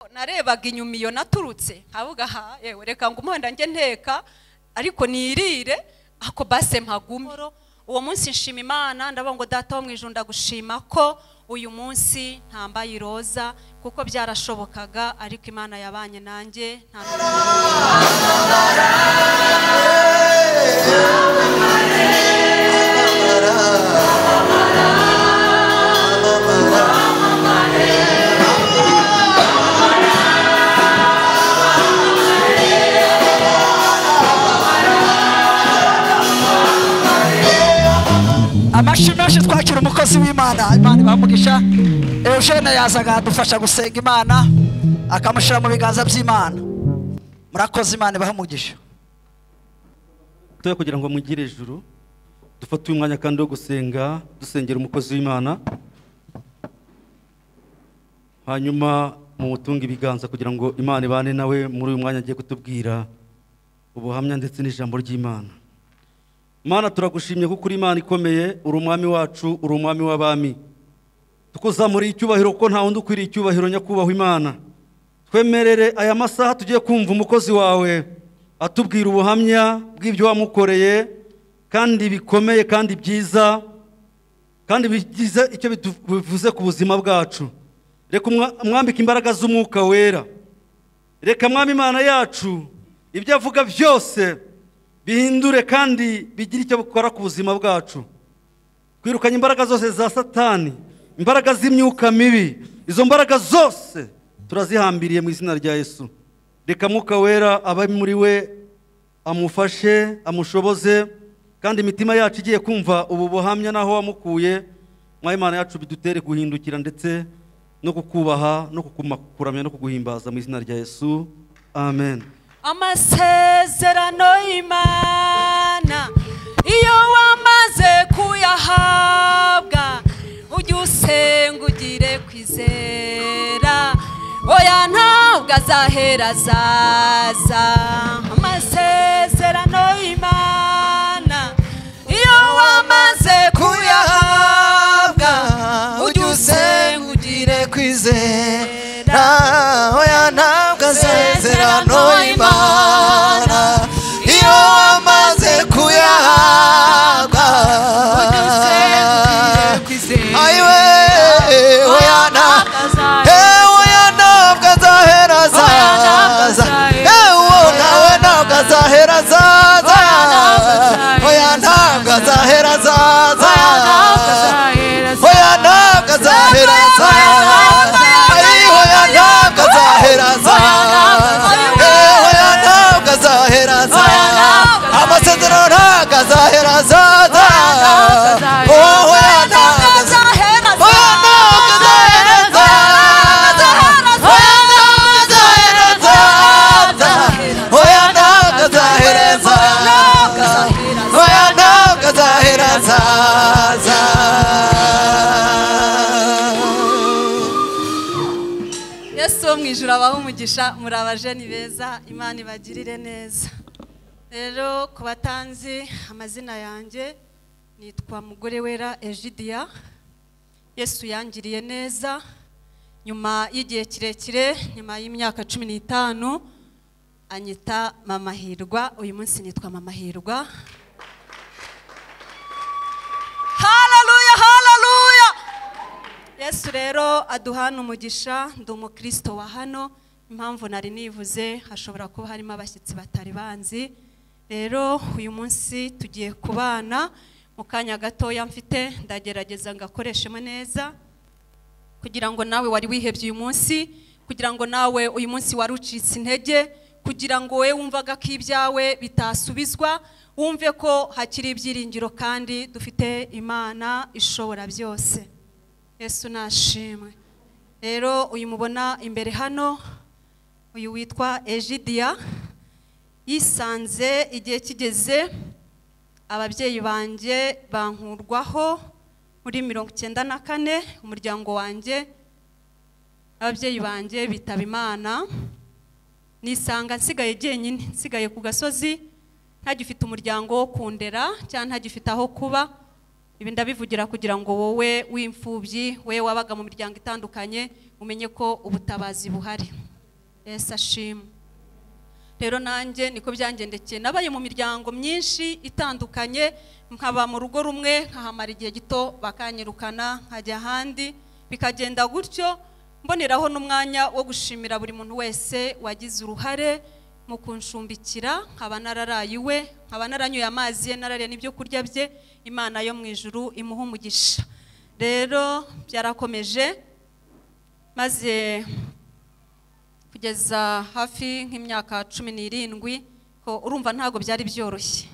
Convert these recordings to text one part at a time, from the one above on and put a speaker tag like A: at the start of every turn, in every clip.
A: Narebaga inyuma iyo naturutse nkavuga ha yewe reka ngo umuhanda njye nteka ariko nirire ako base mpagume. Uwo munsi nshima Imana, ndavuga ngo data wo mu ijuru ndagushima ko uyu munsi ntambaye iroza, kuko byarashobokaga ariko Imana yabanye nanjye. Nta
B: Amashyi menshi twakira umukozi w'Imana, Imana ibamugisha. Eugene yazaga adufasha gusenga Imana, akamushyira mu biganza by'Imana. Murakoze, Imana ibamugisha.
C: Tuye kugira ngo mugire ijuru, dufate uyu mwanya kandi wo gusenga, dusengera umukozi w'Imana. Hanyuma mumutunge ibiganza kugira ngo Imana ibane nawe muri uyu mwanya agiye kutubwira ubuhamya ndetse n'ijambo ry'Imana. Mana turagushimye kuko uri Imana ikomeye, uri umwami wacu, uri umwami w'abami. Tukuzamuriye icyubahiro kuko nta wundi ukwiriye icyubahiro, nyakubahwa Imana. Twemerere aya masaha tugiye kumva umukozi wawe atubwira ubuhamya bw'ibyo wamukoreye, kandi bikomeye kandi byiza, kandi bigize icyo bivuze ku buzima bwacu. Reka umwambike imbaraga z'umwuka wera. Reka mwami Imana yacu ibyo avuga byose bihindure kandi bigire icyo bikora ku buzima bwacu. Kwirukanya imbaraga zose za Satani, imbaraga z'imyuka mibi, izo mbaraga zose turazihambiriye mu izina rya Yesu. Reka mwuka wera abe muri we, amufashe, amushoboze, kandi imitima yacu igiye kumva ubu buhamya naho wamukuye, mwami Imana yacu bidutere guhindukira ndetse no kukubaha no kukuramya no kuguhimbaza mu izina rya Yesu. Amen.
A: Amasezerano y'Imana iyo wamaze kuyahabwa, ujye usenga ugire kwizera, oya ntabwo azahera azaza. Amasezerano y'Imana iyo wamaze kuyahabwa, ujye usenga ugire
B: kwizera, oya ntabwo azezerano y'Imana iyo wamaze kuyahabwa, ayiwe oya ntabwo azahera azaza, nawe ntabwo azahera azaza, oya ntabwo azahera azaza, oya ntabwo azahera azaza, oya ntabwo azahera azaza, oya ntabwo azahera azaza, amasezerano ntabwo azahera azaza, oya ntabwo azahera azaza, oya ntabwo azahera azaza, oya ntabwo azahera azaza, oya ntabwo azahera azaza.
A: Yesu wo mu ijuru abahe umugisha, muri abajeni beza, Imana ibagirire neza. Rero ku batanzi amazina yanjye nitwa Mugore Wera Egidia. Yesu yangiriye neza nyuma y'igihe kirekire, nyuma y'imyaka 15 anyita Mama Hirwa. Uyu munsi nitwa Mama Hirwa. Haleluya, haleluya. Yesu rero aduhana umugisha. Ndi umukristo wa hano, impamvu nari nivuze hashobora kuba harimo abashyitsi batari banzi. Rero uyu munsi tugiye kubana mu kanya gatoya mfite, ndagerageza ngakoreshemo neza kugira ngo nawe wari wihebye uyu munsi, kugira ngo nawe uyu munsi wari ucitse intege, kugira ngo we wumvaga ko ibyawe bitasubizwa, wumve ko hakiri ibyiringiro kandi dufite Imana ishobora byose. Yesu nashimwe. Rero uyu mubona imbere hano, uyu witwa Egidia, yisanze igihe kigeze ababyeyi banjye bankurwaho muri 94, umuryango wanjye ababyeyi banjye bitaba Imana, nisanga nsigaye jyenyine, nsigaye ku gasozi, ntagifite umuryango wo kundera cyangwa ntagifite aho kuba. Ibi ndabivugira kugira ngo wowe w'imfubyi, we wabaga mu miryango itandukanye, umenye ko ubutabazi buhari. Yesu ashimwe. Rero nanjye niko byangendekeye, nabaye mu miryango myinshi itandukanye, nkaba mu rugo rumwe nkahamara igihe gito bakanyirukana nkajya ahandi, bikagenda gutyo. Mboneraho n'umwanya wo gushimira buri muntu wese wagize uruhare mu kunshumbikira, nkaba nararaye iwe, nkaba naranyoye amazi ye, narariye n'ibyo kurya bye. Imana yo mu ijuru imuha umugisha. Rero byarakomeje, maze kugeza hafi nk'imyaka 17, ko urumva ntago byari byoroshye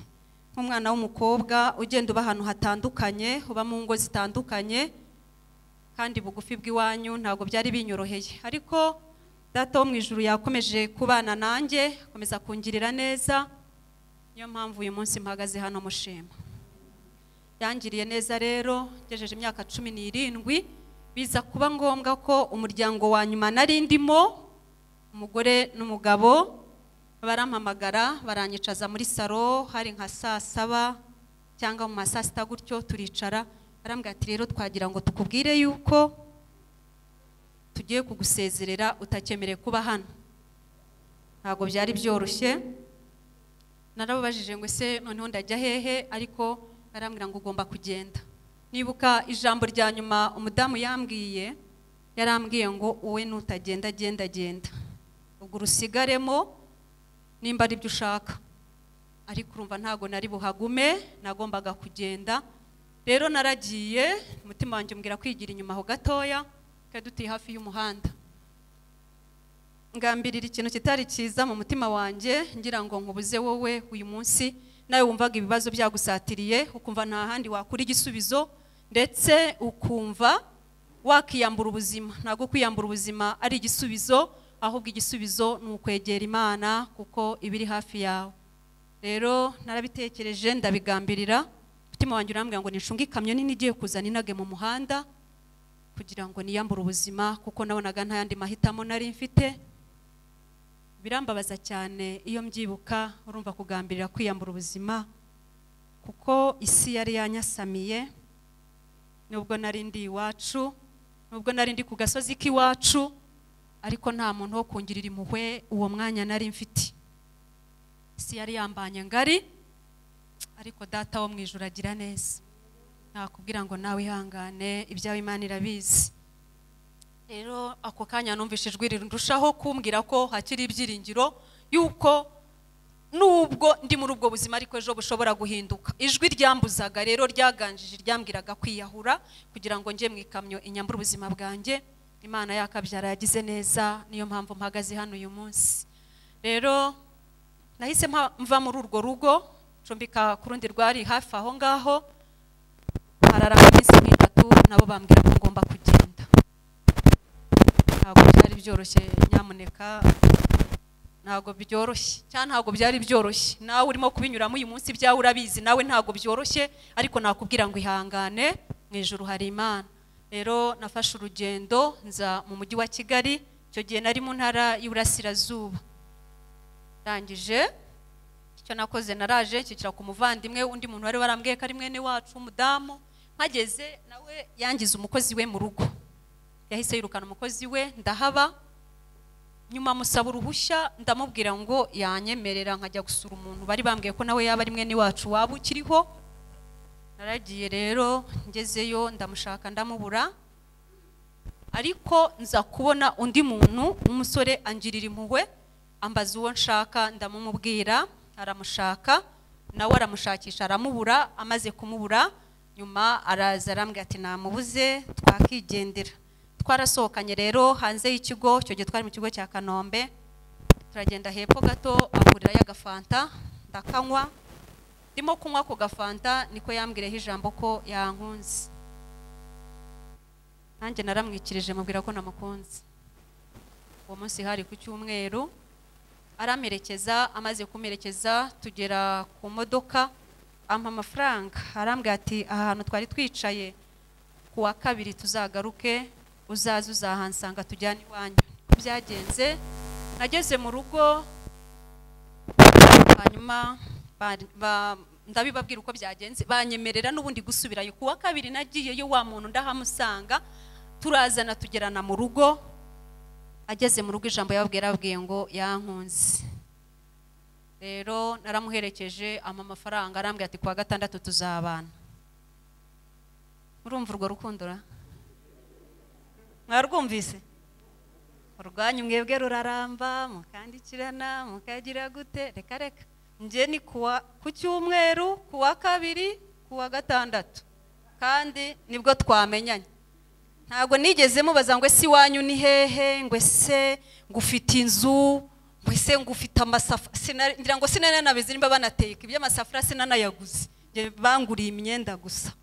A: nk'umwana w'umukobwa ugenda uba ahantu hatandukanye, uba mu ngo zitandukanye kandi bugufi bw'iwanyu, ntago byari binyoroheye. Ariko Data wo mu ijuru yakomeje kubana nanjye, akomeza kungirira neza, niyo mpamvu uyu munsi mpagaze hano mushima. Yangiriye neza rero, ngejeje imyaka 17, biza kuba ngombwa ko umuryango wa nyuma nari ndimo, umugore n'umugabo, barampamagara baranyicaza muri saro, hari nka saa 7 cyangwa mu ma saa 6 gutyo, turicara. Barambwira ati rero twagira ngo tukubwire yuko tugiye kugusezerera, utakemereye kuba hano. Ntabwo byari byoroshye. Narababajije ngo ese noneho ndajya hehe, ariko barambwira ngo ugomba kugenda. Nibuka ijambo rya nyuma umudamu yambwiye, yarambwiye ngo wowe nutagenda genda genda, ubwo urusigaremo nimba ari byo ushaka. Ariko urumva ntago nari buhagume, nagombaga kugenda. Rero naragiye, umutima wanjye umbwira kwigira inyuma aho gatoya, twari dutuye hafi y'umuhanda. Ngambirira ikintu kitari cyiza mu mutima wanjye, ngira ngo nkubuze wowe uyu munsi, nawe wumvaga ibibazo byagusatiriye, ukumva nta handi wakura igisubizo, ndetse ukumva wakiyambura ubuzima. Ntabwo kwiyambura ubuzima ari igisubizo, ahubwo igisubizo ni ukwegera Imana kuko ibiri hafi yawe. Rero narabitekereje ndabigambirira, umutima wanjye urambwira ngo nishunge ikamyo nini igiye kuzana inage mu muhanda kugira ngo niyambure ubuzima, kuko nabonaga nta yandi mahitamo nari mfite. Birambabaza cyane iyo mbyibuka, urumva kugambirira kwiyambura ubuzima, kuko isi yari yanyasamiye. Nubwo nari ndi iwacu, nubwo nari ndi ku gasozi k'iwacu, ariko nta muntu wo kungirira impuhwe uwo mwanya nari mfite. Isi yari yambanye ngari, ariko Data wo mu ijuru agira neza. Nakubwira ngo nawe ihangane, ibyawe Imana irabizi. Rero ako kanya numvise ijwi rirushaho kumbwira ko hakiri ibyiringiro yuko nubwo ndi muri ubwo buzima ariko ejo bushobora guhinduka. Ijwi ryambuzaga rero ryaganjije, ryambwiraga kwiyahura kugira ngo njye mu ikamyo inyambure ubuzima bwanjye. Imana yakabyara yagize neza, niyo mpamvu mpagaze hano uyu munsi. Rero nahise mva muri urwo rugo, ncumbika ku rundi rwari hafi aho ngaho, harara iminsi nk'itatu, nabo bambwira ko ngomba kugenda. Ntabwo byari byoroshye, nyamuneka, ntabwo byoroshye cyane, ntabwo byari byoroshye. Nawe urimo kubinyuramo uyu munsi ibyawe urabizi, nawe ntabwo byoroshye, ariko nakubwira ngo ihangane, mu ijuru hari Imana. Rero nafashe urugendo nza mu mujyi wa Kigali, icyo gihe nari mu ntara y'Iburasirazuba. Ndangije icyo nakoze, naraje nshyikira ku muvandimwe, undi muntu wari warambwiye ko ari mwene wacu w'umudamu. Mpageze nawe yangize umukozi we mu rugo, yahise yirukana umukozi we, ndahaba. Nyuma musaba uruhushya, ndamubwira ngo yanyemerera nkajya gusura umuntu bari bambwiye ko nawe yaba ari mwene wacu waba ukiriho. Naragiye rero, ngezeyo ndamushaka ndamubura, ariko nza kubona undi muntu w'umusore angirira impuhwe, ambaza uwo nshaka, ndamumubwira, aramushaka, nawe aramushakisha aramubura. Amaze kumubura nyuma araza arambwira ati namubuze twakigendera. Twarasohokanye rero hanze y'ikigo, icyo gihe twari mu kigo cya Kanombe, turagenda hepfo gato angurirayo agafanta ndakanywa. Ndimo kunywa ako gafanta niko yambwireho ijambo ko yankunze. Nanjye naramwikirije mubwira ko namukunze. Uwo munsi hari ku cyumweru, aramperekeza. Amaze kumperekeza tugera ku modoka, ampa amafaranga, arambwira ati aha hantu twari twicaye ku wa kabiri tuzagaruke, uzaze uzahansanga tujyane iwanyu. Byagenze, nageze mu rugo, hanyuma Ndabibabwira uko byagenze, banyemerera n'ubundi gusubirayo. Kuwa kabiri nagiyeyo, wa muntu ndahamusanga, turazana tugerana mu rugo. Ageze mu rugo ijambo yababwira, ababwiye ngo yankunze. Rero naramuherekeje, ampa amafaranga, arambwira ati kuwa gatandatu tuzabana. Murumva urwo rukundo ra? Mwarwumvise? Urwanyu mwebwe ruraramba, mukandikirana, mukagira gute? Reka reka. Nje ni kuwa ku cyumweru, kuwa kabiri, kuwa gatandatu. Kandi nibwo twamenyanye. Ntago nigeze mubaza ngo ese iwanyu ni hehe, ngo ese ngufite inzu, ngo ese ngufite amasafuriya. Ngira ngo sinananabizi nimba banateka iby'amasafuriya, sinanayaguze. Nje banguriye imyenda gusa.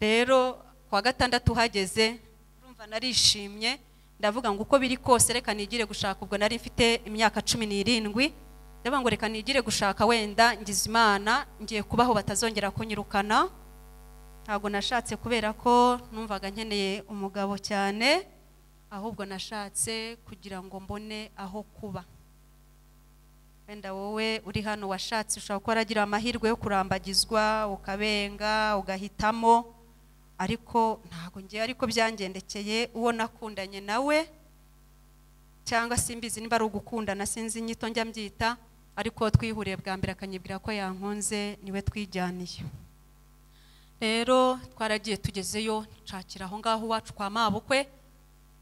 A: Rero kuwa gatandatu hageze, urumva narishimye, ndavuga ngo uko biri kose reka nigire gushaka. Ubwo nari mfite imyaka 17, ndavuga ngo reka nigire gushaka, wenda ngize Imana ngiye kubaho batazongera kunyirukana. Ntago nashatse kubera ko numvaga nkeneye umugabo cyane, ahubwo nashatse kugira ngo mbone aho kuba. Wenda wowe uri hano washatse, ushobora kuba waragira amahirwe yo kurambagizwa, ukabenga, ugahitamo, ariko ntago ngiye, ariko byangendekeye uwo nakundanye nawe, cyangwa simbizi nimba ari ugukundana, sinzi inyito njya mbyita, ariko twihuriye bwa mbere akanyibwira ko yankunze, niwe twijyaniye. Rero twaragiye tugezeyo, nshakira aho ngaho iwacu kwa mabukwe,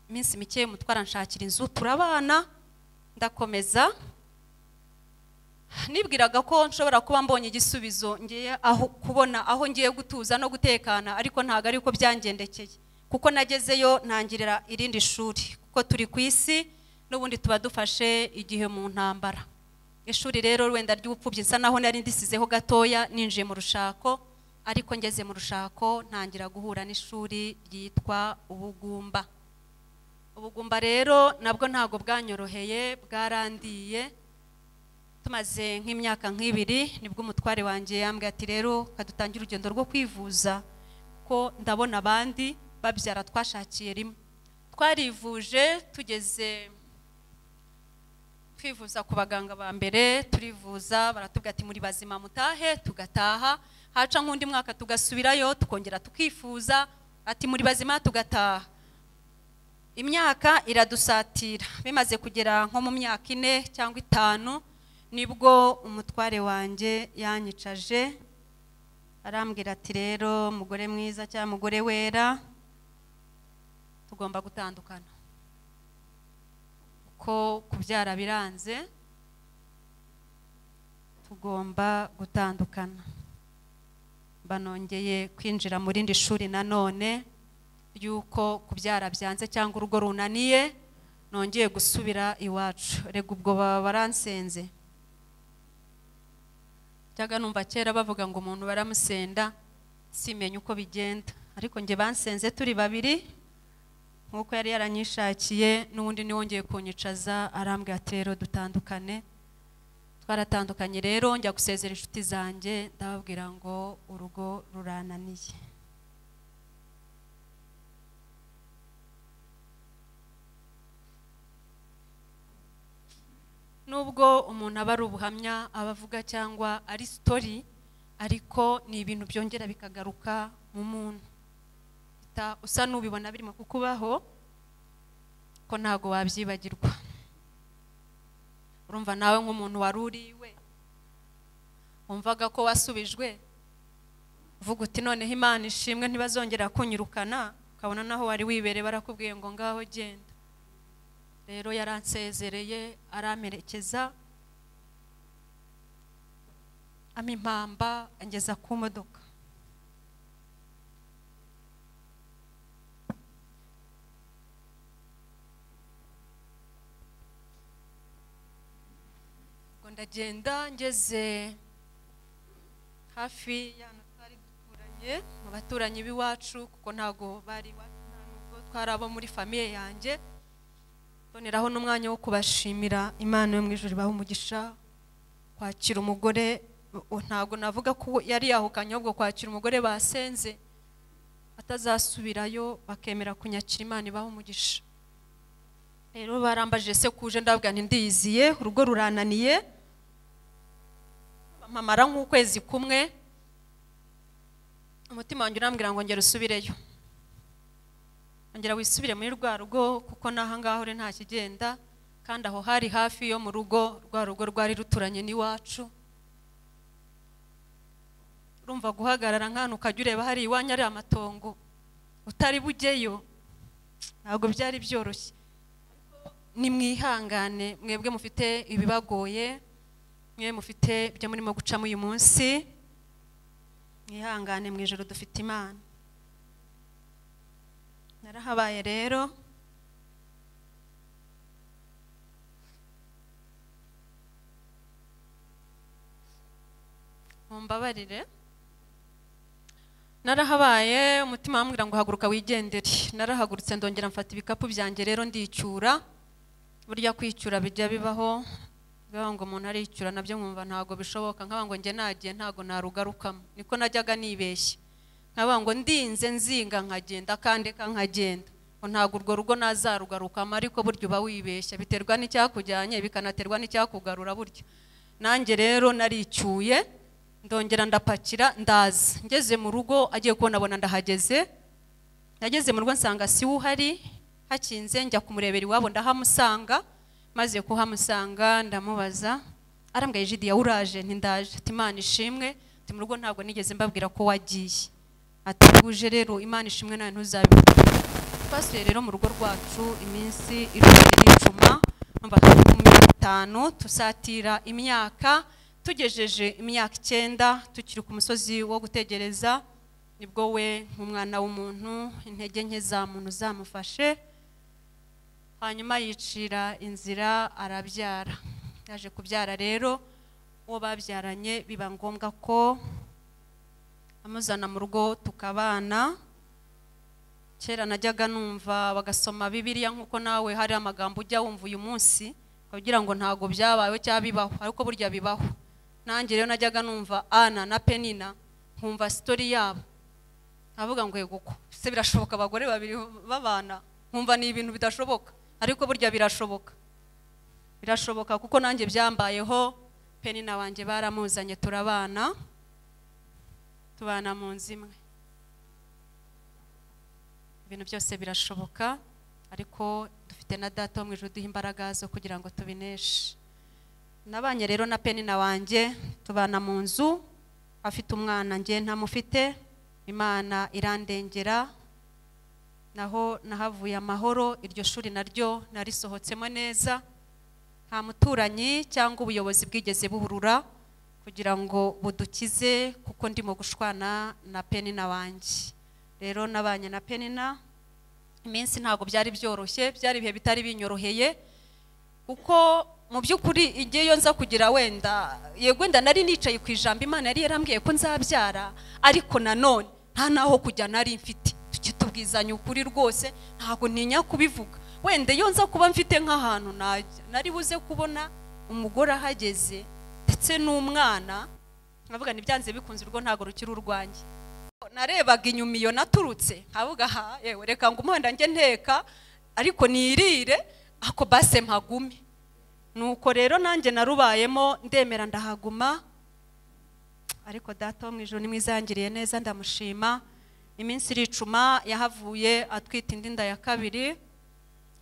A: iminsi mike mutwara nshakira inzu, turabana. Ndakomeza nibwiraga ko nshobora kuba mbonye igisubizo, ngiye aho kubona aho ngiye gutuza no gutekana, ariko ntago ariko byangendekeye, kuko nagezeyo ntangirira irindi shuri, kuko turi ku isi n'ubundi tuba dufashe igihe mu ntambara. Ishuri rero wenda ry'ubupfubyi nsa naho nari ndisizeho gatoya ninjiye mu rushako, ariko ngeze mu rushako ntangira guhura n'ishuri ryitwa ubugumba. Ubugumba rero nabwo ntago bwanyoroheye, bwarandiye. Tumaze nk'imyaka nk'ibiri nibwo umutware wanjye yambwiye ati rero kadutangira urugendo rwo kwivuza, ko ndabona abandi babyara twashakiye rimwe. Twarivuje, tugeze twivuza ku baganga ba mbere, turivuza baratubwira ati muri bazima mutahe, tugataha. Haca nk'undi mwaka tugasubirayo, tukongera tukifuza, ati muri bazima, tugataha. Imyaka iradusatira, bimaze kugera nko mu myaka 4 cyangwa 5, nibwo umutware wanjye yanyicaje arambwira ati rero mugore mwiza cyangwa mugore wera, tugomba gutandukana, ko kubyara biranze, tugomba gutandukana. Banongeye kwinjira muri rindi shuri nanone yuko kubyara byanze cyangwa urugo runaniye, nongeye gusubira iwacu. Rega ubwo baba baransenze. Cyaga numva kera bavuga ngo umuntu baramusenda, simenye uko bigenda, ariko nge bansenze turi babiri, nkuko yari yaranyishakiye n'ubundi niwongeye kunyicaza arambwira ati rero dutandukane. Twaratandukanye rero, njya gusezera inshuti zanjye, ndababwira ngo urugo rurananiye. Nubwo umuntu aba ari ubuhamya abavuga cyangwa ari story, ariko ni ibintu byongera bikagaruka mu muntu, usa n'ubibona birimo kukubaho, ko ntago wabyibagirwa. Urumva nawe nk'umuntu wari uriwe, wumvaga ko wasubijwe, uvuga uti noneho Imana ishimwe ntibazongera kunyirukana, ukabona naho wari wibere barakubwiye ngo ngaho genda. Rero yaransezereye, aramperekeza, ampa impamba, angeza ku modoka. Ubwo ndagenda ngeze hafi y'ahantu twari duturanye, mu baturanyi b'iwacu, kuko ntago bari iwacu, nta nubwo twari abo muri famiye yanjye. Mboneraho n'umwanya wo kubashimira, Imana yo mu ijuru ibahe umugisha. Kwakira umugore, ntago navuga ko yari yahukanye, ahubwo kwakira umugore basenze atazasubirayo, bakemera kunyakira, Imana ibahe umugisha. Rero barambajije se kuje, ndabwira nti ndiyiziye, urugo rurananiye. mpamara nk'ukwezi kumwe, umutima wanjye urambwira ngo ngera usubireyo, ongera wisubire muri rwa rugo kuko n'aha ngaho uri nta kigenda, kandi aho hari hafi yo mu rugo, rwa rugo rwari ruturanye n'iwacu. Urumva guhagarara nk'ahantu ukajya ureba hari iwanyu ari amatongo utari bujyeyo, ntabwo byari byoroshye. Ni mwihangane mwebwe mufite ibibagoye, mwe mufite ibyo murimo gucamo uyu munsi, mwihangane, mu ijoro dufite Imana. Narahabaye rero, mumbabarire, narahabaye umutima wambwira ngo haguruka wigendere. Narahagurutse ndongera mfata ibikapu byanjye rero ndicyura. Burya kwicyura bijya bibaho, bibaho ngo umuntu aricyura nabyo nkumva ntago bishoboka, nkaba ngo njye nagiye ntago narugarukamo, niko najyaga nibeshya, nkaba ngo ndinze nzinga nkagenda kandeka nkagenda, ngo ntago urwo rugo nazarugarukamo. Ariko burya uba wibeshya, biterwa n'icyakujyanye bikanaterwa n'icyakugarura. Burya nanjye rero naricyuye, ndongera ndapakira ndaza. Ngeze mu rugo agiye kubona abona ndahageze. Nageze mu rugo nsanga si uhari, hakinze, njya kumurebera iwabo ndahamusanga. Maze kuhamusanga ndamubaza, arambwira Egidiya uraje? Nti ndaje. Ati Imana ishimwe. Ati mu rugo ntabwo nigeze mbabwira ko wagiye. Ati uje rero Imana ishimwe nawe ntuzabivuge. Twasuye rero mu rugo rwacu iminsi iricuma, umva mu myaka 5 tusatira imyaka, tugejeje imyaka 9 tukiri ku musozi wo gutegereza, nibwo we nk'umwana w'umuntu intege nke za muntu zamufashe, hanyuma yicira inzira arabyara. Yaje kubyara rero uwo babyaranye biba ngombwa ko amuzana mu rugo tukabana. Kera najyaga numva bagasoma Bibiliya nkuko nawe hari amagambo ujya wumva uyu munsi kugira ngo ntago byabaye cyangwa bibaho, ariko burya bibaho. Nanjye rero najyaga numva Ana na Penina, nkumva story yabo, nkavuga ngo yego ko se birashoboka abagore babiri babana, nkumva ni ibintu bidashoboka, ariko burya birashoboka. Birashoboka kuko nanjye byambayeho. Penina wanjye baramuzanye turabana, tubana mu nzu imwe. Ibintu byose birashoboka, ariko dufite na Data wo mu ijuru duha imbaraga zo kugira ngo tubineshe. Nabanye rero na Penina wanjye tubana mu nzu, afite umwana njye ntamufite. Imana irandengera, naho nahavuye amahoro. Iryo shuri naryo narisohotsemo neza, nta muturanyi cyangwa ubuyobozi bwigeze buhurura kugira ngo budukize, kuko ndimo gushwana na Penina wanjye. Rero nabanye na Penina iminsi ntago byari byoroshye, byari ibihe bitari binyoroheye, kuko mu by'ukuri igihe iyo nza kugira wenda yego wenda nari nicaye ku ijambo Imana yari yarambwiye ko nzabyara, ariko nanone nta naho kujya nari mfite. Tukitubwizanya ukuri rwose, ntago ntinya kubivuga. Wenda iyo nza kuba mfite nk'ahantu najya, nari buze kubona umugore ahageze ndetse n'umwana, nkavuga nibyanze bikunze urwo ntago rukiri urwanjye. Narebaga inyuma iyo naturutse nkavuga ha yewe reka ngo umuhanda njye nteka ariko nirire ako base mpagume. Nuko rero nanjye narubayemo ndemera ndahaguma, ariko Data wo mu ijuru ni mwiza yangiriye neza ndamushima. Iminsi iricuma yahavuye atwita indi nda ya kabiri.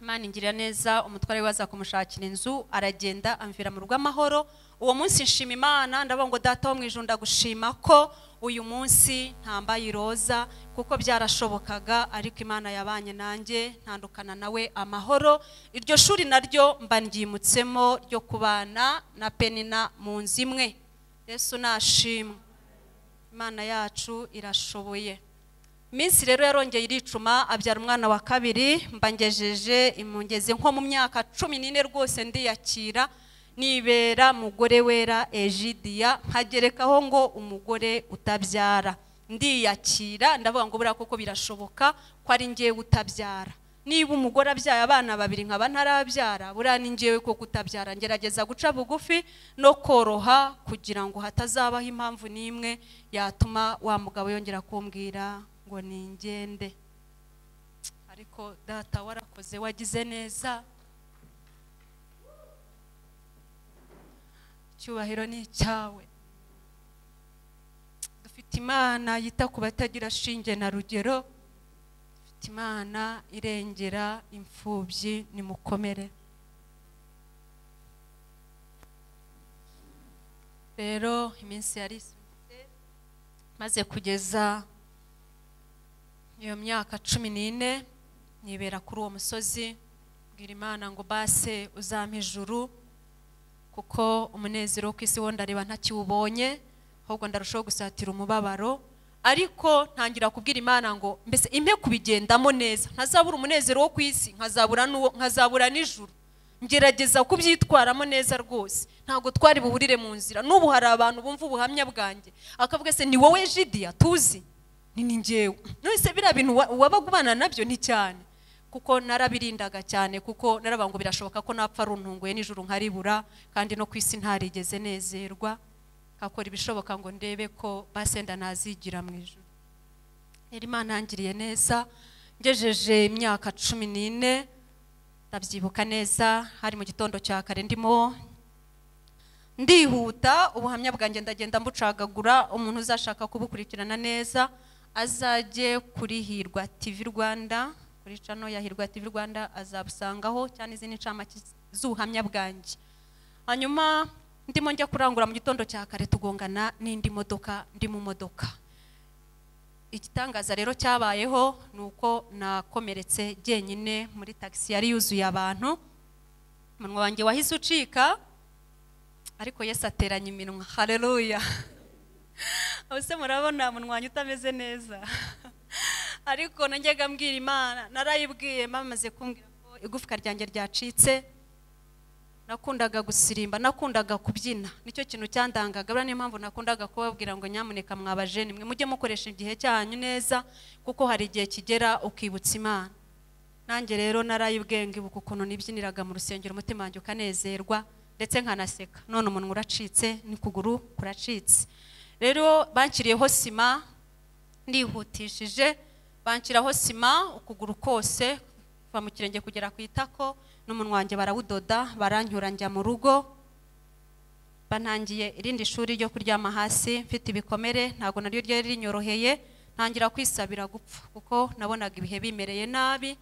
A: Imana ingirira neza, umutware we aza kumushakira inzu, aragenda amvira mu rugo amahoro. Uwo munsi nshima Imana, ndavuga ngo Data wo mu ijuru ndagushima ko uyu munsi ntambaye iroza, kuko byarashobokaga, ariko Imana yabanye nanjye ntandukana nawe amahoro. Iryo shuri naryo mba ndyimutsemo ryo kubana na Penina mu nzu imwe. Yesu nashimwe, Imana yacu irashoboye. Iminsi rero yarongeye iricuma, abyara umwana wa kabiri, mba ngejeje imungeze nko mu myaka 14 rwose ndiyakira, nibera mugore wera Egidiya, nkagerekaho ngo umugore utabyara. Ndiyakira ndavuga ngo buriya koko birashoboka ko ari njyewe utabyara. Niba umugore abyaye abana babiri nkaba ntarabyara, buriya ni njyewe koko utabyara. Ngerageza guca bugufi no koroha kugira ngo hatazabaho impamvu n'imwe yatuma wa mugabo yongera kumbwira ngo ningende. Ariko Data warakoze, wagize neza, icyubahiro ni icyawe. Dufite Imana yita ku batagira shinge na rugero. Dufite Imana irengera imfubyi, nimukomere. Rero iminsi yari isutse, maze kugeza iyo myaka 14 nibera kuri uwo musozi, mbwira Imana ngo base uzampa ijuru, kuko umunezero wo ku isi wo ndareba ntakiwubonye, ahubwo ndarushaho gusatira umubabaro. Ariko ntangira kubwira Imana ngo mbese impe kubigendamo neza, ntazabura umunezero wo ku isi, nkazabura n'ijuru. Ngerageza kubyitwaramo neza rwose, ntabwo twari buhurire mu nzira. N'ubu hari abantu bumva ubuhamya bwanjye akavuga se ni wowe Jidiya tuzi, ni njyewe. None se biriya bintu wabaga ubana nabyo ni cyane, kuko narabirindaga cyane, kuko naravuga ngo birashoboka ko napfa runtunguye n'ijuru nkaribura, kandi no ku isi ntarigeze nezerwa. Akora ibishoboka ngo ndebe ko basenda nazigira mu ijuru. Rero Imana yangiriye neza, ngejeje imyaka 14 ndabyibuka neza, hari mu gitondo cya kare ndimo ndihuta. Ubuhamya bwanjye ndagenda mbucagagura, umuntu uzashaka kubukurikirana neza azajye kuri Hirwa TV Rwanda, kuri channel ya Hirwa TV Rwanda azabusangaho, cyane izindi ncamake z'ubuhamya bwanjye. Hanyuma ndimo njya kurangura mu gitondo cya kare, tugongana n'indi modoka, ndi mu modoka. Igitangaza rero cyabayeho nuko nakomeretse jyenyine muri taxi yari yuzuye abantu, umunwa wanjye wahise ucika, ariko Yesu ateranya iminwa. Haleluya! Ubuse murabona umunwa wanjye utameze neza. Ariko najyaga mbwira Imana, narayibwiye mamaze kumbwira ko igufwa ryanjye ryacitse. Nakundaga gusirimba, nakundaga kubyina, nicyo kintu cyandangaga. Buriya niyo mpamvu nakundaga kubabwira ngo nyamuneka mwabajene mwe mujye mukoresha igihe cyanyu neza, kuko hari igihe kigera ukibutsa Imana. Nanjye rero narayibwiye ngibuka ukuntu nibyiniraga mu rusengero, umutima wanjye ukanezerwa ndetse nkanaseka. None umunwa uracitse n'ukuguru kuracitse. Rero banshyiriyeho sima, ndihutishije banshyiraho sima ukuguru kose kuva mu kirenge kugera ku itako, n'umunwa wanjye barawudoda, baranyura njya mu rugo. Bantangiye irindi shuri ryo kuryama hasi mfite ibikomere, ntago naryo ryari rinyoroheye. Ntangira kwisabira gupfa kuko nabonaga ibihe bimereye nabi.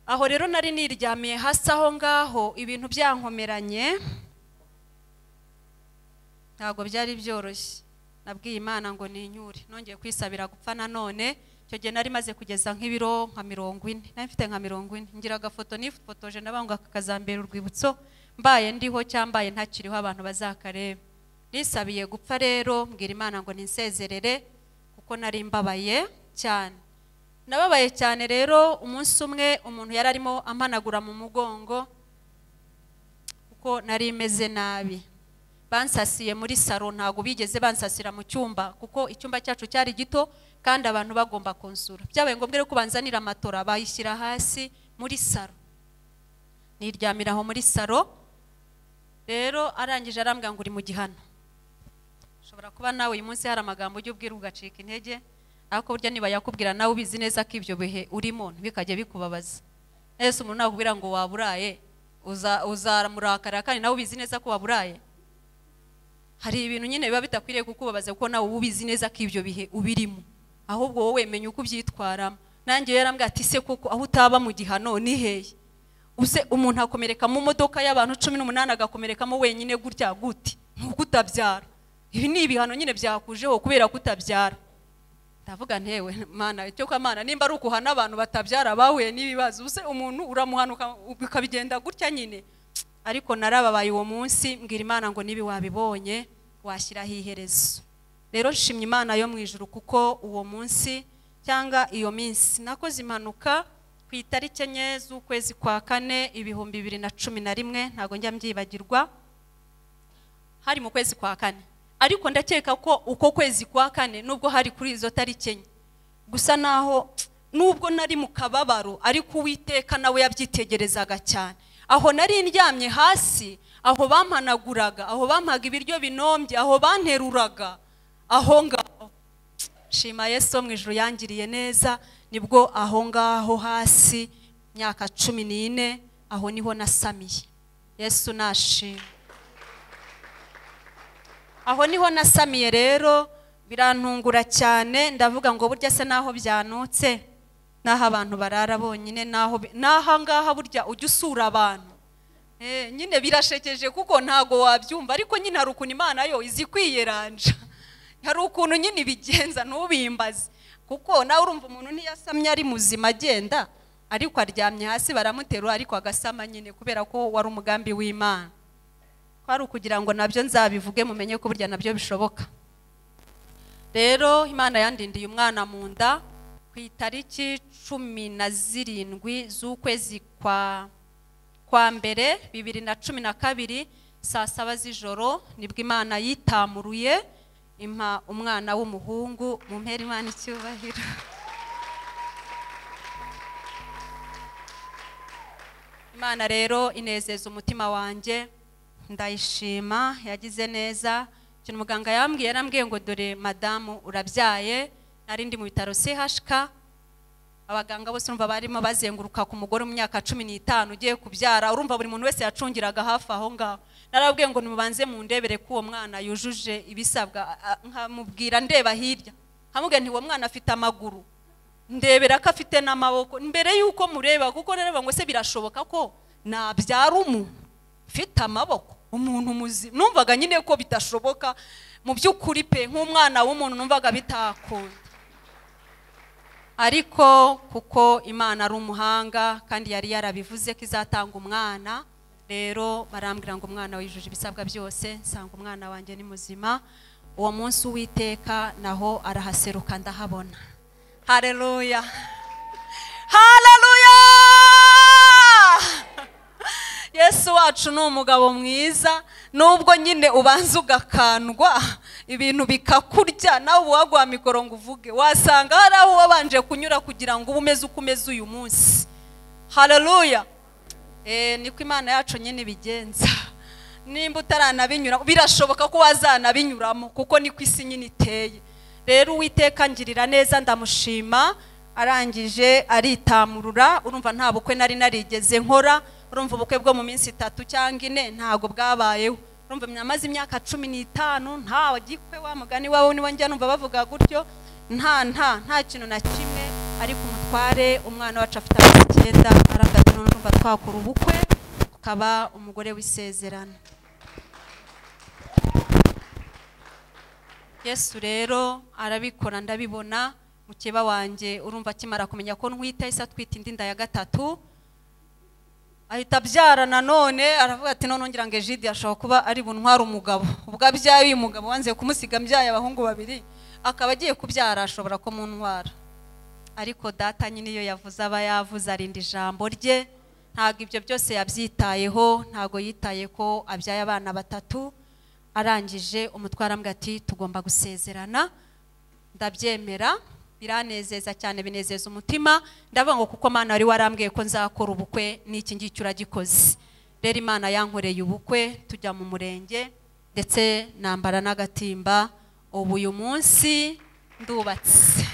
A: Aho rero nari niryamiye hasi aho ngaho, ibintu byankomeranye, ntago byari byoroshye. Nabwiye Imana ngo ninyure, nongeye kwisabira gupfa nanone. Icyo gihe nari maze kugeza nk'ibiro nka 40, nari mfite nka 40. Ngira agafoto nifotoje nabanga kakazambera urwibutso, mbaye ndiho cyambaye ntakiriho abantu bazakareba. Nisabiye gupfa rero, mbwira Imana ngo ninsezerere kuko nari mbabaye cyane. Nababaye cyane rero. Umunsi umwe umuntu yari arimo ampanagura mu mugongo kuko nari meze nabi. Bansasiye muri saro, ntago bigeze bansasira mu cyumba kuko icyumba cyacu cyari gito kandi abantu bagomba konsura. Byabaye ngombwa rero kubanzanira amatora, bayishyira hasi muri saro. Niryamira aho muri saro. Rero arangije arambwira ngo uri mu gihano. Ushobora kuba nawe uyu munsi hari amagambo ujya ubwira ugacika intege, ariko burya niba yakubwira nawe ubizi neza ko ibyo bihe urimo ntibikajye bikubabaza. Ese umuntu nakubwira ngo waburaye, uzamurakara kandi nawe ubizi neza ko waburaye? Hari ibintu nyine biba bitakwiriye kukubabaza kuko nawe ubizi neza ko ibyo bihe ubirimo, ahubwo wowe menya uko ubyitwaramo. Nanjye yarambwira ati se koko aho utaba mu gihano ni hehe? Use umuntu akomereka mu modoka y'abantu 18 agakomerekamo wenyine gutya gute? Nuko utabyara. Ibi ni ibihano nyine byakujeho kubera kutabyara. Ndavuga ntewe Mana, icyo kwa Mana nimba ari ukuhana abantu batabyara bahuye n'ibibazo, use umuntu uramuhanuka bikabigenda gutya nyine. Ariko narababaye uwo munsi, mbwira Imana ngo nibi wabibonye washyiraho iherezo. Rero nshimye Imana yo mu ijuru kuko uwo munsi cyangwa iyo minsi nakoze impanuka ku itariki 4 z'ukwezi kwa 4 2011, ntago njya mbyibagirwa, hari mu kwezi kwa 4. Ariko ndakeka ko uko kwezi kwa 4 nubwo hari kuri izo tariki 4 gusa naho nubwo nari mu kababaro, ariko Uwiteka nawe yabyitegerezaga cyane. Aho nari ndyamye hasi, aho bampanaguraga, aho bampaga ibiryo binombye, aho banteruraga, aho ngaho shima Yesu mu ijuru yangiriye neza. Nibwo aho ngaho hasi myaka 14 aho niho nasamiye. Yesu nashima. Aho niho nasamiye rero. Birantungura cyane, ndavuga ngo burya se naho byanutse, naho abantu barara bonyine, naho naha ngaha burya ujya usura abantu. Nyine birashekeje kuko ntago wabyumva, ariko nyine hari ukuntu Imana yo izi kwiyeranja, hari ukuntu nyine ibigenza ntubimbaze, kuko nawe urumva umuntu ntiyasamye ari muzima agenda, ariko aryamye hasi baramuterura, ariko agasama nyine kubera ko wari umugambi w'Imana. Kwari ukugira ngo nabyo nzabivuge mumenye ko burya nabyo bishoboka. Rero Imana yandindiye umwana mu nda ku itariki 17 z'ukwezi kwa mbere 2012 saa 7 z'ijoro, nibwo Imana yitamuruye impa umwana w'umuhungu. Mumpere Imana icyubahiro. Imana rero inezeza umutima wanjye, ndayishima, yagize neza. Ikintu muganga yambwiye, yarambwiye ngo dore madamu urabyaye. Nari ndi mu bitaro CHK, abaganga bose urumva barimo bazenguruka ku mugore mu myaka 15 ugiye kubyara, urumva buri muntu wese yacungiraga hafi aho ngaho. Narabwiye ngo nimubanze mundebere ko uwo mwana yujuje ibisabwa, nkamubwira ndeba hirya, nkamubwira nti uwo mwana afite amaguru, ndebera ko afite n'amaboko mbere yuko mureba, kuko nareba ngo se birashoboka ko nabyara umuntu ufite amaboko, umuntu muzima. Numvaga nyine ko bidashoboka mu by'ukuri pe, nk'umwana w'umuntu numvaga bitakunda, ariko kuko Imana ari umuhanga kandi yari yarabivuze ko izatanga umwana, rero barambwira ngo umwana wujuje ibisabwa byose, nsanga umwana wanjye ni muzima. Uwo munsi Uwiteka naho arahaseruka ndahabona. Haleluya, haleluya! Yesu wacu ni umugabo mwiza, nubwo nyine ubanza ugakandwa ibintu bikakurya, nawe uwaguha mikoro ngo uvuge, wasanga hari aho wabanje kunyura kugira ngo ube umeze uko umeze uyu munsi. Haleluya! Niko Imana yacu nyine ibigenza. Nimba utaranabinyura birashoboka ko wazanabinyuramo, kuko niko isi nyine iteye. Rero Uwiteka ngirira neza, ndamushima. Arangije aritamurura, urumva nta bukwe nari narigeze nkora, urumva ubukwe bwo mu minsi 3 cyangwa 4 ntago bwabayeho. Urumva namaze imyaka 15 nta gikwe wa mugani wawe niwe njya numva bavuga gutyo, nta kintu na kimwe. Ariko umutware umwana wacu afite amezi 9 aravuga ati none urumva twakora ubukwe ukaba umugore w'isezerano. Yesu rero arabikora ndabibona. Mukeba wanjye urumva akimara kumenya ko ntwite, ahise atwita indi nda ya 3, ahita abyara nanone. Aravuga ati none ngira ngo Egide ashobora kuba ari buntwara umugabo, ubwo abyaye uyu mugabo wanze kumusiga mbyaye abahungu 2, akaba agiye kubyara ashobora ko muntwara. Ariko data nyine iyo yavuze aba yavuze, arinda ijambo rye, ntabwo ibyo byose yabyitayeho, ntabwo yitaye ko abyaye abana 3. Arangije umutwara ambwira ati tugomba gusezerana, ndabyemera, biranezeza cyane, binezeza umutima. Ndavuga ngo kuko Mana wari warambwiye ko nzakora ubukwe n'iki ngiki uragikoze. Rero Imana yankoreye ubukwe, tujya mu murenge ndetse nambara n'agatimba. Ubu uyu munsi ndubatse.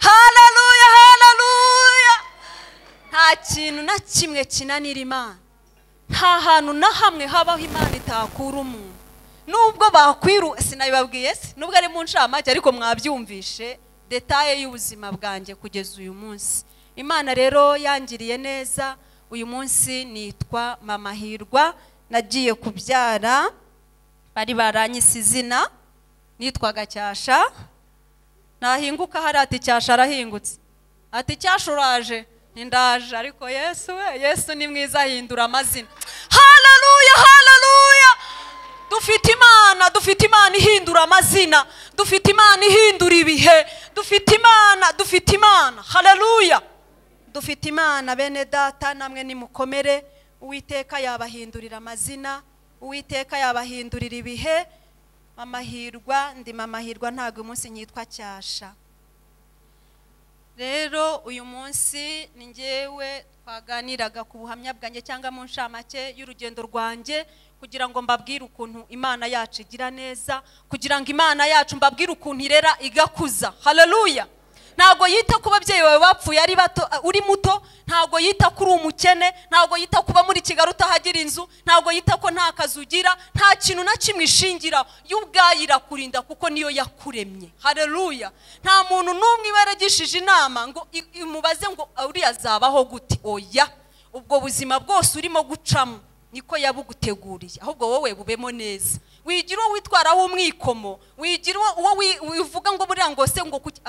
A: Haleluya, haleluya! Nta kintu na kimwe kinanira Imana, nta hantu na hamwe habaho Imana itakura umuntu. Nubwo bakwiru, sinabibabwiye se, nubwo ari mu ncamake ariko mwabyumvishe detaye y'ubuzima bwanjye kugeza uyu munsi. Imana rero yangiriye neza, uyu munsi nitwa Mama Hirwa. Nagiye kubyara bari baranyise izina, nitwaga Cyasha. Nahinguka hari ati Cyasha arahingutse, ati Cyasha uraje, nindaje. Ariko Yesu we, Yesu ni mwiza, ahindura amazina. Haleluya, haleluya! Dufite Imana, dufite Imana ihindura amazina, dufite Imana ihindura ibihe, dufite Imana, dufite Imana. Haleluya! Dufite Imana bene data, namwe nimukomere. Uwiteka yabahindurira amazina, Uwiteka yabahindurira ibihe. Mama Hirwa, ndi Mama Hirwa, ntago umunsi nyitwa Cyasha. Rero uyu munsi ni njyewe twaganiraga ku buhamya bwanjye cyangwa mu ncamake y'urugendo rwanjye, kugira ngo mbabwire ukuntu Imana yacu igira neza, kugira ngo Imana yacu mbabwire ukuntu irera igakuza. Haleluya! Ntabwo yita ku babyeyi bawe bapfuye ari bato uri muto, ntabwo yita kuri umukene, ntabwo yita kuba muri Kigali utahagira inzu, ntabwo yita ko nta kazi ugira, nta kintu na kimwe ishingiraho. Yo ubwayo irakurinda kuko niyo yakuremye. Haleluya. Nta muntu n'umwe iba yaragishije inama ngo imubaze ngo uriya azabaho gute. Oya, ubwo buzima bwose urimo gucamo niko yabuguteguriye, ahubwo wowe bubemo neza. Wigira uwo witwaraho umwikomo, wigira uwo wivuga ngo buriya ngo se ngo kuki,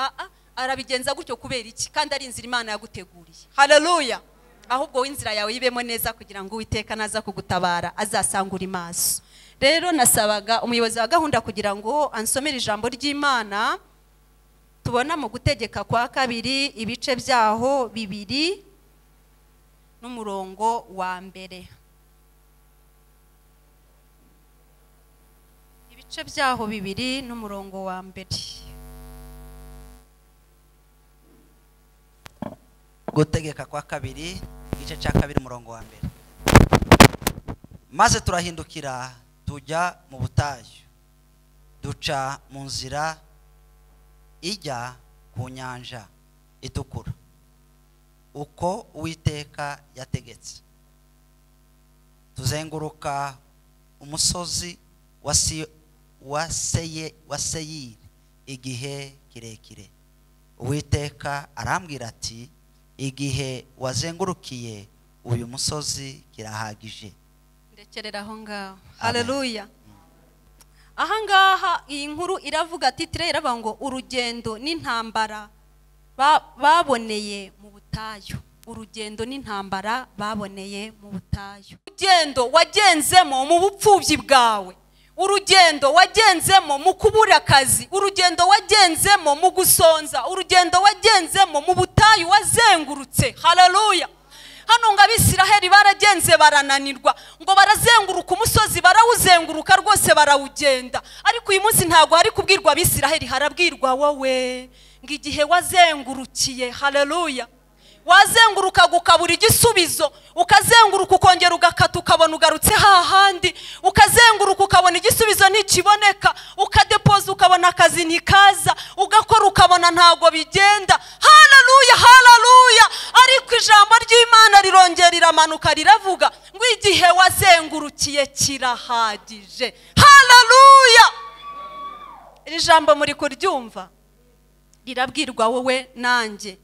A: arabigenza gutyo kubera iki, kandi ari inzira Imana yaguteguriye. Haleluya. Ahubwo inzira yawe yibemo neza kugira ngo Uwiteka naza kugutabara azasanga uri maso. Rero nasabaga umuyobozi wa gahunda kugira ngo ansomere ijambo ry'Imana tubona mu Gutegeka kwa kabiri ibice byaho 2 n'umurongo wa 1. Ibice byaho 2 n'umurongo wa 1.
B: Gutegeka kwa kabiri igice cya 2 umurongo wa 1. Maze turahindukira tujya mu butayu, duca mu nzira ijya ku nyanja itukura, uko Uwiteka yategetse. Tuzenguruka umusozi wa Seyiri igihe kirekire. Uwiteka arambwira ati, igihe wazengurukiye uyu musozi kirahagije.
A: Ndekerera aho ngaho. Haleluya. Aha ngaha iyi nkuru iravuga, titire iravuga ngo urugendo n'intambara baboneye mu butayu. Urugendo n'intambara baboneye mu butayu. Urugendo wagenzemo mu bupfubyi bwawe, urugendo wagenzemo mu kubura akazi, urugendo wagenzemo mu gusonza, urugendo wagenzemo mu butayu wazengurutse. Haleluya. Hano ngo Abisiraheli baragenze barananirwa, ngo barazenguruka umusozi, barawuzenguruka rwose barawugenda. Ariko uyu munsi ntabwo hari kubwirwa Abisiraheli, harabwirwa wowe ngo igihe wazengurukiye. Haleluya. Wazenguruka ukabura igisubizo, ukazenguruka ukongera ugakata ukabona ugarutse hahandi, ukazenguruka ukabona igisubizo ntikiboneka, ukadepoza ukabona akazi ntikaza, ugakora ukabona ntago bigenda. Haleluya, haleluya. Ariko ijambo ry'Imana rirongera riramanuka riravuga ngo igihe wazengurukiye kirahagije. Haleluya. Iri jambo muri kuryumva rirabwirwa wowe nanjye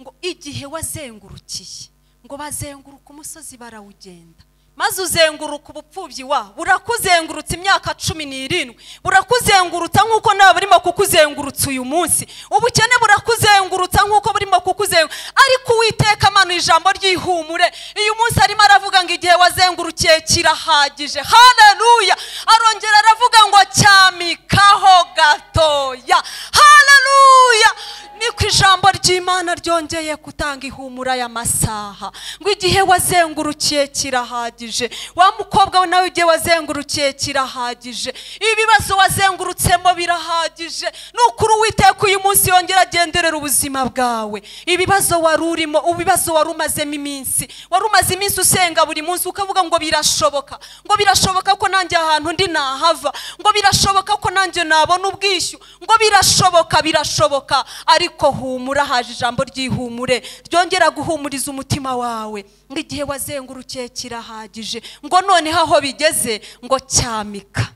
A: ngo igihe wazengurukiye, ngo bazenguruka umusozi barawugenda, maze uzenguruka ubupfubyi wa burakuzengurutsa imyaka 17, burakuzengurutsa nkuko nawe burimo kukuzengurutsa uyu munsi, ubukene burakuzengurutsa nkuko burimo kukuzengurutsa. Ariko Uwiteka amanuye ijambo ry'ihumure uyu munsi, arimo aravuga ngo igihe wazengurukiye kirahagije. Haleluya. Arongera aravuga ngo cyamikaho gatoya. Haleluya. Niko ijambo ry'Imana ryongeye gutanga ihumura y'amasaha ngo igihe wazengurukiye kirahagije. Wa mukobwa we nawe igihe wazengurukiye kirahagije, ibibazo wazengurutsemo birahagije. Nukuri Uwiteka uyu munsi yongera agenderera ubuzima bwawe. Ibibazo wari urimo, ibibazo wari umazemo iminsi, wari umaze iminsi usenga buri munsi ukavuga ngo birashoboka, ngo birashoboka ko nanjye ahantu ndi nahava, ngo birashoboka ko nanjye nabona ubwishyu, ngo birashoboka, birashoboka. Ariko humura, haje ijambo ry'ihumure ryongera guhumuriza umutima wawe ngo igihe wazengurukiye kirahagije, ngo noneho aho bigeze ngo cyamika.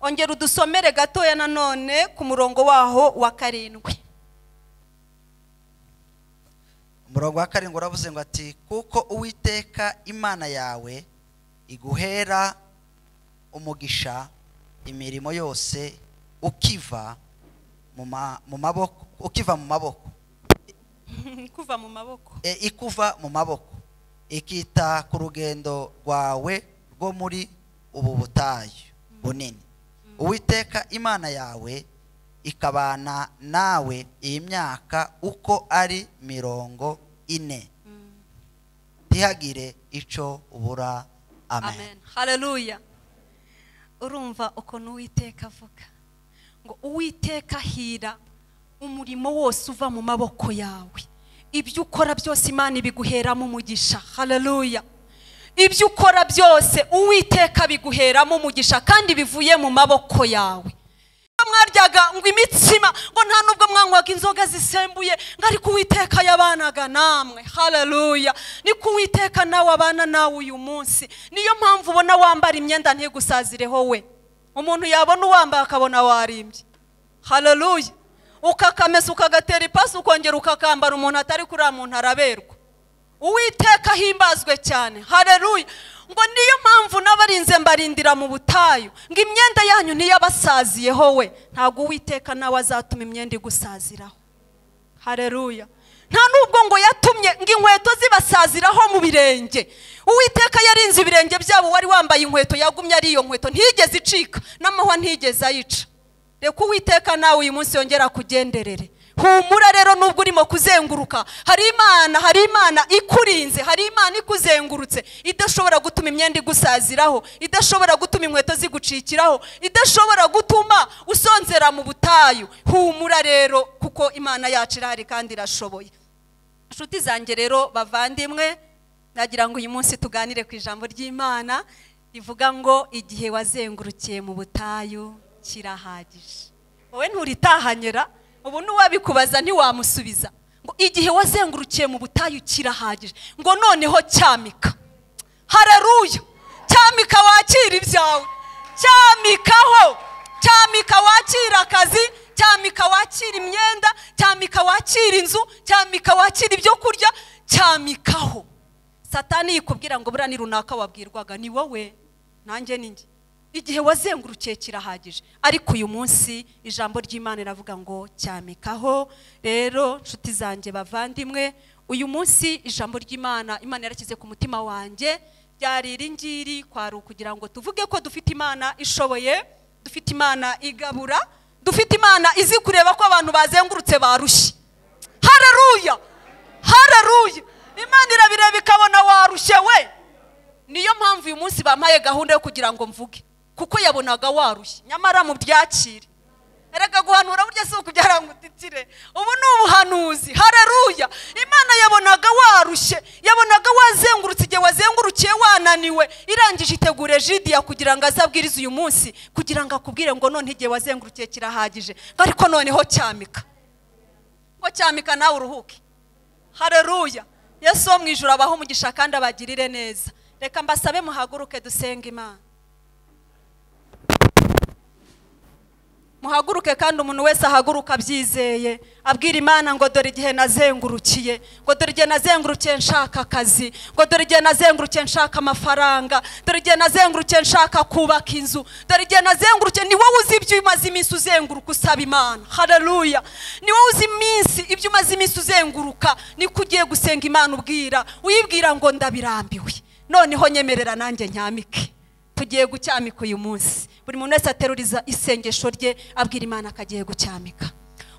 A: Ongera udusomere gatoya nanone ku murongo waho wa 7.
B: Umurongo wa 7 uravuze ngo ati, kuko Uwiteka Imana yawe iguhera umugisha imirimo yose ukiva mu maboko, ukiva mu maboko,
A: kuva mu maboko,
B: ikuva mu maboko, ikita ku rugendo rwawe rwo muri ubu butayu bunini. Uwiteka Imana yawe ikabana nawe iyi myaka uko ari 40, ntihagire ico ubura. Amen.
A: Haleluya. Urumva ukuntu Uwiteka avuga ngo Uwiteka hira umurimo wose uva mu maboko yawe, ibyo ukora byose Imana ibiguheramo umugisha. Haleluya. Ibyo ukora byose Uwiteka biguheramo umugisha kandi bivuye mu maboko yawe. mwaryaga ngo imitsima, ngo nta nubwo mwanywaga inzoga zisembuye, ngo ariko Uwiteka yabanaga namwe. Haleluya. Niko Uwiteka nawe abana nawe uyu munsi. Niyo mpamvu ubona wambara imyenda ntigusazireho we. Umuntu yabona uwambaye akabona warimbye. Haleluya. Ukakamesa ukagatera ipasi ukongera ukakambara, umuntu atari kuri muntu araberwa. Uwiteka ahimbazwe cyane. Haleluya. Ngo niyo mpamvu n'abarinze mbarindira mu butayu, ngo imyenda yanyu ntiyabasaziyeho we. Ntabwo Uwiteka nawe azatuma imyenda igusaziraho. Haleluya. Nta nubwo ngo yatumye ngo inkweto zibasaziraho mu birenge. Uwiteka yarinze ibirenge byabo, wari wambaye inkweto yagumye ari iyo nkweto, ntigeze icika n'amahwa ntigeze ayica. Reka Uwiteka nawe uyu munsi yongera kugenderere. Humura rero nubwo urimo kuzenguruka, hari Imana, hari Imana ikurinze, hari Imana ikuzengurutse, idashobora gutuma imyenda igusaziraho, idashobora gutuma inkweto zigucikiraho, idashobora gutuma usonzera mu butayu. Humura rero kuko Imana yacu irahari kandi irashoboye. Inshuti zanjye rero bavandimwe, nagira ngo uyu munsi tuganire ku ijambo ry'Imana rivuga ngo igihe wazengurukiye mu butayu kirahagije. Wowe nturitahanyera, ubu n'uwabikubaza ntiwamusubiza. Ngo igihe wazengurukiye mu butayu kirahagije, ngo noneho cyamika. Haleluya. Cyamika wakira ibyawe, cyamikaho, cyamika wakira akazi, cyamika wakira imyenda, cyamika wakira inzu, cyamika wakira ibyo kurya, cyamikaho. Satani yikubwira ngo buriya ni runaka wabwirwaga, ni wowe nanjye ni njye. Igihe wazengurukiye kirahagije. Ariko uyu munsi ijambo ry'Imana riravuga ngo cyamikaho. Rero nshuti zanjye bavandimwe, uyu munsi ijambo ry'Imana Imana yarashyize ku mutima wanjye ryari iri ngiri, kwari ukugira ngo tuvuge ko dufite Imana ishoboye, dufite Imana igabura, dufite Imana izi kureba ko abantu bazengurutse barushye. Haleluya. Haleluya. Imana irabireba ikabona warushye we. Niyo mpamvu uyu munsi bampaye gahunda yo kugira ngo mvuge, kuko yabonaga warushye. Nyamara mu byakire, erega guhanura burya si ukubyara ngo utitire, ubu ni ubuhanuzi. Haleluya. Imana yabonaga warushye, yabonaga wazengurutse, igihe wazengurukiye wananiwe, irangije itegure Jidiya kugira ngo azabwirize uyu munsi, kugira ngo akubwire ngo none igihe wazengurukiye kirahagije, ariko noneho cyamika, ngo cyamika nawe uruhuke. Haleluya. Yesu wo mu ijuru abaho umugisha kandi abagirire neza. Reka mbasabe muhaguruke dusenge Imana. Muhaguruke kandi umuntu wese ahaguruka abyizeye, abwira Imana ngo dore igihe nazengurukiye, ngo dore igihe nazengurukiye nshaka akazi, ngo dore igihe nazengurukiye nshaka amafaranga, dore igihe nazengurukiye nshaka kubaka inzu, dore igihe nazengurukiye. Ni wowe uzi ibyo umaze iminsi uzenguruka usaba Imana. Haleluya. Ni wowe uzi iminsi ibyo umaze iminsi uzenguruka, niko ugiye gusenga Imana ubwira, uyibwira ngo ndabirambiwe, noneho nyemerera nanjye nyamike. Tugiye gucyamika uyu munsi. Buri muntu wese ateruriza isengesho rye abwira Imana akagiye gucyamika.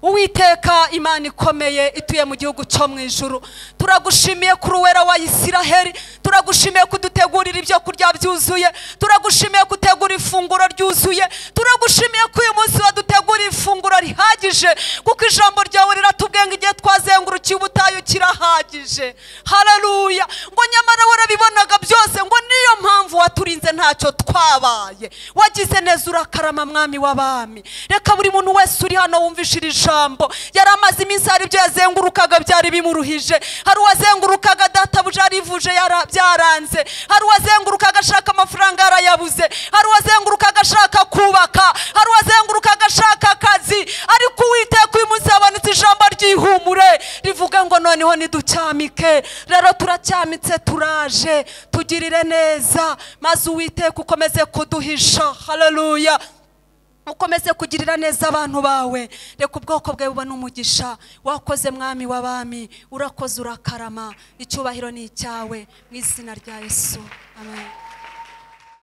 A: Uwiteka Imana ikomeye ituye mu gihugu cyo mu ijuru, turagushimiye kuri uwera wa Isiraheli, turagushimiye kudutegurira ibyo kurya byuzuye, turagushimiye kutegura ifunguro ryuzuye, turagushimiye ko uyu munsi waduteguriye ifunguro rihagije, kuko ijambo ryawe riratubwiye ngo igihe twazengurukiye ubutayu kirahagije. Haleluya. Ngo nyamara warabibonaga byose, ngo niyo mpamvu waturinze ntacyo twabaye. Wagize neza urakarama mwami w'abami. Reka buri muntu wese uri hano wumvishira ijambo, yari amaze iminsi hari ibyo yazengurukaga byari bimuruhije, hari uwazengurukaga databuja yarivuje byaranze, hari uwazengurukaga ashaka amafaranga yarayabuze, hari uwazengurukaga ashaka kubaka, hari uwazengurukaga ashaka akazi, ariko Uwiteka uyu munsi yabonetse ijambo ry'ihumure rivuga ngo noneho niducyamike. Rero turacyamitse, turaje, tugirire neza, maze Uwiteka ukomeze kuduhisha. Haleluya. Ukomeze kugirira neza abantu bawe. Reka ubwoko bwawe bubone umugisha. Wakoze mwami w'abami, urakoze urakarama, icyubahiro ni icyawe, mu izina rya Yesu. Amen.